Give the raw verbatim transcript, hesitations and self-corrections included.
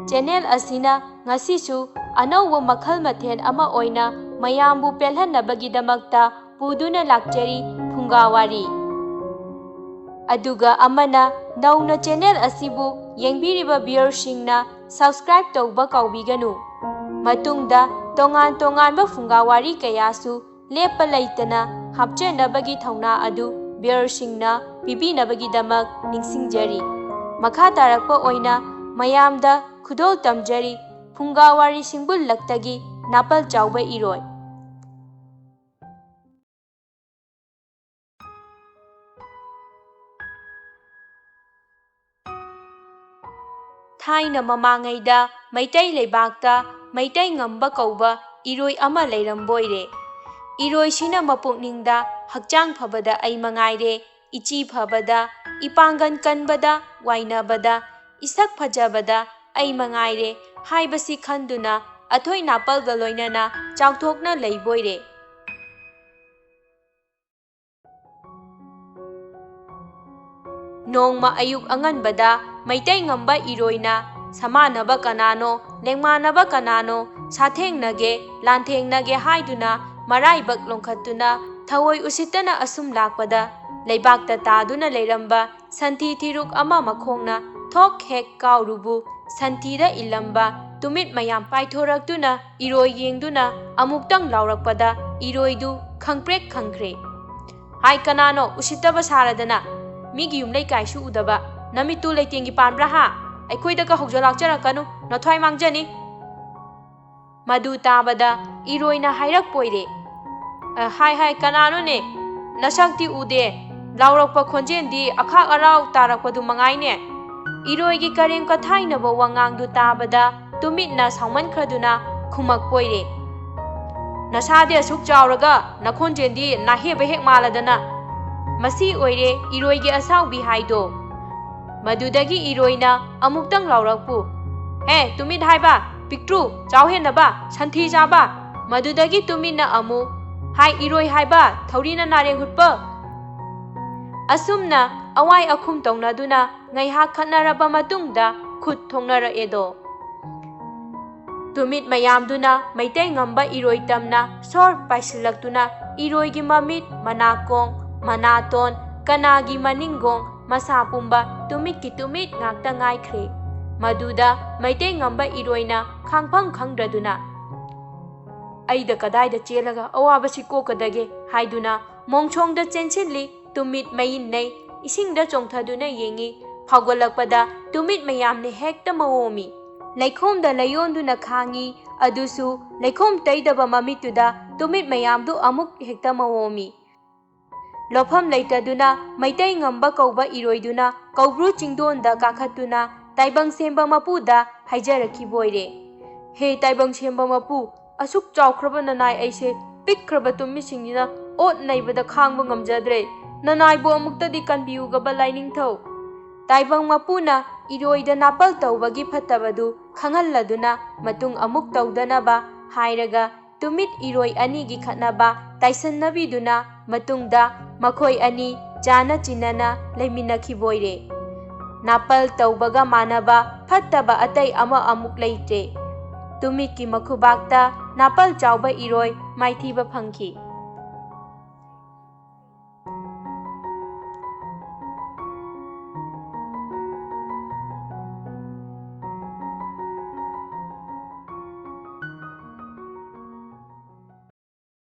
Channel ꯑꯁꯤꯅ ꯉꯁꯤꯁꯨ ꯑꯅꯧꯕ ꯃꯈꯜ ꯃꯊꯦꯜ ꯑꯃ ꯑꯣꯏꯅ ꯃꯌꯥꯝꯕꯨ ꯄꯦꯜꯍꯟꯅꯕꯒꯤꯗꯃꯛꯇ ꯄꯨꯗꯨꯅ ꯂꯥꯛꯆꯔꯤ ꯐꯨꯡꯒꯥ ꯋꯥꯔꯤ꯫ ꯑꯗꯨꯒ ꯑꯃꯅ, ꯅꯧꯅ ꯆꯦꯅꯦꯜ ꯑꯁꯤꯕꯨ ꯌꯦꯡꯕꯤꯔꯤꯕ viewerꯁꯤꯡꯅ subscribe ꯇꯧꯕ ꯀꯥꯎꯕꯤꯒꯅꯨ꯫ ꯃꯇꯨꯡꯗ ꯇꯣꯉꯥꯟ ꯇꯣꯉꯥꯟꯕ ꯐꯨꯡꯒꯥ ꯋꯥꯔꯤ ꯀꯌꯥꯁꯨ ꯂꯦꯞꯄ ꯂꯩꯇꯅ ꯍꯥꯞꯆꯅꯕꯒꯤ ꯊꯧꯅꯥ ꯑꯗꯨ viewerꯁꯤꯡꯅ ꯄꯤꯕꯤꯅꯕꯒꯤꯗꯃꯛ ꯅꯤꯡꯁꯤꯡꯖꯔꯤ꯫ ꯃꯈꯥ ꯇꯥꯔꯛꯄ ꯑꯣꯏꯅ ꯃꯌꯥꯝꯗ ꯈꯨꯗꯣꯜ ꯇꯝꯖꯔꯤ, ꯐꯨꯡꯒꯥ ꯋꯥꯔꯤ ꯁꯤꯡꯕꯨꯜꯂꯛꯇꯒꯤ ꯅꯥꯄꯜ ꯆꯥꯎꯕ ꯏꯔꯣꯏ꯫ ꯊꯥꯏꯅ ꯃꯃꯥꯡꯉꯩꯗ ꯃꯩꯇꯩ ꯂꯩꯕꯥꯛꯇ ꯃꯩꯇꯩ ꯉꯝꯕ ꯀꯧꯕ ꯏꯔꯣꯏ ꯑꯃ ꯂꯩꯔꯝꯕꯣꯏꯔꯦ꯫ ꯏꯔꯣꯏꯁꯤꯅ ꯃꯄꯨꯛꯅꯤꯡꯗ ꯍꯛꯆꯥꯡ ꯐꯕꯗ ꯑꯩ ꯃꯉꯥꯏꯔꯦ, ꯏꯆꯤ ꯐꯕꯗ, ꯏꯄꯥꯡꯒꯟ ꯀꯟꯕꯗ, ꯋꯥꯏꯅꯕꯗ, ꯏꯁꯛ ꯐꯖꯕꯗ ꯑꯩ ꯃꯉꯥꯏꯔꯦ ꯍꯥꯏꯕꯁꯤ ꯈꯟꯗꯨꯅ ꯑꯊꯣꯏ ꯅꯥꯄꯜꯒ ꯂꯣꯏꯅꯅ ꯆꯥꯎꯊꯣꯛꯅ ꯂꯩꯕꯣꯏꯔꯦ꯫ ꯅꯣꯡꯃ ꯑꯌꯨꯛ ꯑꯉꯟꯕꯗ ꯃꯩꯇꯩ ꯉꯝꯕ ꯏꯔꯣꯏꯅ ꯁꯃꯥꯟꯅꯕ ꯀꯅꯥꯅꯣ, ꯂꯦꯡꯃꯥꯟꯅꯕ ꯀꯅꯥꯅꯣ, ꯁꯥꯊꯦꯡꯅꯒꯦ, ꯂꯥꯟꯊꯦꯡꯅꯒꯦ ꯍꯥꯏꯗꯨꯅ ꯃꯔꯥꯏꯕꯛ ꯂꯣꯡꯈꯠꯇꯨꯅ ꯊꯑꯣꯏ ꯎꯁꯤꯠꯇꯅ ꯑꯁꯨꯝ ꯂꯥꯛꯄꯗ, ꯂꯩꯕꯥꯛꯇ ꯇꯥꯗꯨꯅ ꯂꯩꯔꯝꯕ ꯁꯟꯊꯤ ꯊꯤꯔꯨꯛ ꯑꯃ ꯃꯈꯣꯡꯅ ꯊꯣꯛ ꯍꯦꯛ ꯀꯥꯎꯔꯨꯕꯨ, ꯁꯟꯊꯤꯗ ꯏꯜꯂꯝꯕ ꯇꯨꯃꯤꯠ ꯃꯌꯥꯝ ꯄꯥꯏꯊꯣꯔꯛꯇꯨꯅ ꯏꯔꯣꯏ ꯌꯦꯡꯗꯨꯅ ꯑꯃꯨꯛꯇꯪ ꯂꯥꯎꯔꯛꯄꯗ ꯏꯔꯣꯏꯗꯨ ꯈꯪꯄ꯭ꯔꯦꯛ ꯈꯪꯈ꯭ꯔꯦ꯫ "ꯍꯥꯏ, ꯀꯅꯥꯅꯣ ꯎꯁꯤꯠꯇꯕ ꯁꯥꯔꯗꯅ? ꯃꯤꯒꯤ ꯌꯨꯝ ꯂꯩꯀꯥꯏꯁꯨ ꯎꯗꯕ, ꯅꯃꯤꯠꯇꯨ ꯂꯩꯇꯦꯡꯒꯤ ꯄꯥꯟꯕ꯭ꯔꯥ ꯍꯥ? ꯑꯩꯈꯣꯏꯗꯒ ꯍꯧꯖ ꯂꯥꯛꯆꯔꯛꯀꯅꯨ, ꯅꯊ꯭ꯋꯥꯏ ꯃꯥꯡꯖꯅꯤ!" ꯃꯗꯨ ꯇꯥꯕꯗ ꯏꯔꯣꯏꯅ ꯍꯥꯏꯔꯛꯄꯣꯏꯔꯦ, "ꯑ, ꯍꯥꯏ, ꯍꯥꯏ, ꯀꯅꯥꯅꯣꯅꯦ? ꯅꯁꯛꯇꯤ ꯎꯗꯦ, ꯂꯥꯎꯔꯛꯄ ꯈꯣꯟꯖꯦꯜꯗꯤ ꯑꯈꯥꯛ ꯑꯔꯥꯎ ꯇꯥꯔꯛꯄꯗꯨ ꯃꯉꯥꯏꯅꯦ!" ꯏꯔꯣꯏꯒꯤ ꯀꯔꯦꯝ ꯀꯊꯥꯏꯅꯕ ꯋꯥꯉꯥꯡꯗꯨ ꯇꯥꯕꯗ ꯇꯨꯃꯤꯠꯅ ꯁꯥꯎꯃꯟꯈ꯭ꯔꯗꯨꯅ ꯈꯨꯝꯃꯛꯄꯣꯏꯔꯦ, "ꯅꯁꯥꯗꯤ ꯑꯁꯨꯛ ꯆꯥꯎꯔꯒ ꯅꯈꯣꯟꯖꯦꯜꯗꯤ ꯅꯥꯍꯦꯕ ꯍꯦꯛ ꯃꯥꯜꯂꯗꯅ!" ꯃꯁꯤ ꯑꯣꯏꯔꯦ ꯏꯔꯣꯏꯒꯤ ꯑꯁꯥꯎꯕꯤ ꯍꯥꯏꯗꯣ꯫ ꯃꯗꯨꯗꯒꯤ ꯏꯔꯣꯏꯅ ꯑꯃꯨꯛꯇꯪ ꯂꯥꯎꯔꯛꯄꯨ, "ꯍꯦ, ꯇꯨꯃꯤꯠ ꯍꯥꯏꯕ, ꯄꯤꯛꯇ꯭ꯔꯨ, ꯆꯥꯎ ꯍꯦꯟꯅꯕ, ꯁꯟꯊꯤ ꯆꯥꯕ!" ꯃꯗꯨꯗꯒꯤ ꯇꯨꯃꯤꯠꯅ ꯑꯃꯨꯛ, "ꯍꯥꯏ, ꯏꯔꯣꯏ ꯍꯥꯏꯕ, ꯊꯧꯔꯤꯅ ꯅꯥꯔꯦꯡ ꯍꯨꯠꯄ!" ꯑꯁꯨꯝꯅ ꯑꯋꯥꯏ ꯑꯈꯨꯝ ꯇꯧꯅꯗꯨꯅ ꯉꯩꯍꯥꯛ ꯈꯠꯅꯔꯕ ꯃꯇꯨꯡꯗ ꯈꯨꯠ ꯊꯣꯡꯅꯔꯛꯑꯦꯗꯣ꯫ ꯇꯨꯃꯤꯠ ꯃꯌꯥꯝꯗꯨꯅ ꯃꯩꯇꯩ ꯉꯝꯕ ꯏꯔꯣꯏ ꯇꯝꯅ ꯁꯣꯔ ꯄꯥꯏꯁꯤꯜꯂꯛꯇꯨꯅ ꯏꯔꯣꯏꯒꯤ ꯃꯃꯤꯠ, ꯃꯅꯥꯀꯣꯡ, ꯃꯅꯥꯇꯣꯟ, ꯀꯅꯥꯒꯤ ꯃꯅꯤꯡꯒꯣꯡ, ꯃꯁꯥ ꯄꯨꯝꯕ ꯇꯨꯃꯤꯠꯀꯤ ꯇꯨꯃꯤꯠ ꯉꯥꯛꯇ ꯉꯥꯏꯈ꯭ꯔꯦ꯫ ꯃꯗꯨꯗ ꯃꯩꯇꯩ ꯉꯝꯕ ꯏꯔꯣꯏꯅ ꯈꯥꯡꯐꯝ ꯈꯪꯗ꯭ꯔꯗꯨꯅ, "ꯑꯩꯗ ꯀꯗꯥꯏꯗ ꯆꯦꯜꯂꯒ ꯑꯋꯥꯕꯁꯤ ꯀꯣꯛꯀꯗꯒꯦ?" ꯍꯥꯏꯗꯨꯅ ꯃꯣꯡꯁꯣꯡꯗ ꯆꯦꯟꯁꯤꯜꯂꯤ꯫ ꯇꯨꯃꯤꯠ ꯃꯌꯤꯟꯅꯩ, ꯏꯁꯤꯡꯗ ꯆꯣꯡꯊꯗꯨꯅ ꯌꯦꯡꯉꯤ꯫ ꯐꯥꯎꯒꯠꯂꯛꯄꯗ ꯇꯨꯃꯤꯠ ꯃꯌꯥꯝꯅ ꯍꯦꯛꯇ ꯃꯑꯣꯝꯃꯤ꯫ ꯂꯩꯈꯣꯝꯗ ꯂꯩꯌꯣꯟꯗꯨꯅ ꯈꯥꯡꯉꯤ, ꯑꯗꯨꯁꯨ ꯂꯩꯈꯣꯝ ꯇꯩꯗꯕ ꯃꯃꯤꯠꯇꯨꯗ ꯇꯨꯃꯤꯠ ꯃꯌꯥꯝꯗꯨ ꯑꯃꯨꯛ ꯍꯦꯛꯇ ꯃꯑꯣꯝꯃꯤ꯫ ꯂꯣꯠꯐꯝ ꯂꯩꯇꯗꯨꯅ ꯃꯩꯇꯩ ꯉꯝꯕ ꯀꯧꯕ ꯏꯔꯣꯏꯗꯨꯅ ꯀꯧꯕ꯭ꯔꯨ ꯆꯤꯡꯗꯣꯟꯗ ꯀꯥꯈꯠꯇꯨꯅ ꯇꯥꯏꯕꯪ ꯁꯦꯝꯕ ꯃꯄꯨꯗ ꯍꯥꯏꯖꯔꯛꯈꯤꯕ ꯑꯣꯏꯔꯦ, "ꯍꯦ ꯇꯥꯏꯕꯪ ꯁꯦꯝꯕ ꯃꯄꯨ, ꯑꯁꯨꯛ ꯆꯥꯎꯈ꯭ꯔꯕ ꯅꯅꯥꯏ ꯑꯩꯁꯦ ꯄꯤꯛꯈ꯭ꯔꯕ ꯇꯨꯃꯤꯠꯁꯤꯡꯁꯤꯅ ꯑꯣꯠ ꯅꯩꯕꯗ ꯈꯥꯡꯕ ꯉꯝꯖꯗ꯭ꯔꯦ꯫ ꯅꯅꯥꯏꯕꯨ ꯑꯃꯨꯛꯇꯗꯤ ꯀꯟꯕꯤꯌꯨꯒꯕ ꯂꯥꯏꯅꯤꯡꯊꯧ꯫" ꯇꯥꯏꯕꯪ ꯃꯄꯨꯅ ꯏꯔꯣꯏꯗ ꯅꯥꯄꯜ ꯇꯧꯕꯒꯤ ꯐꯠꯇꯕꯗꯨ ꯈꯪꯍꯜꯂꯗꯨꯅ ꯃꯇꯨꯡ ꯑꯃꯨꯛ ꯇꯧꯗꯅꯕ ꯍꯥꯏꯔꯒ ꯇꯨꯃꯤꯠ ꯏꯔꯣꯏ ꯑꯅꯤꯒꯤ ꯈꯠꯅꯕ ꯇꯥꯏꯁꯟꯅꯕꯤꯗꯨꯅ ꯃꯇꯨꯡꯗ ꯃꯈꯣꯏ ꯑꯅꯤ ꯆꯥꯅ ꯆꯤꯟꯅꯅ ꯂꯩꯃꯤꯟꯅꯈꯤꯕ ꯑꯣꯏꯔꯦ꯫ ꯅꯥꯄꯜ ꯇꯧꯕꯒ ꯃꯥꯟꯅꯕ ꯐꯠꯇꯕ ꯑꯇꯩ ꯑꯃ ꯑꯃꯨꯛ ꯂꯩꯇ꯭ꯔꯦ꯫ ꯇꯨꯃꯤꯠꯀꯤ ꯃꯈꯨꯕꯥꯛꯇ ꯅꯥꯄꯜ ꯆꯥꯎꯕ ꯏꯔꯣꯏ ꯃꯥꯏꯊꯤꯕ ꯐꯪꯈꯤ꯫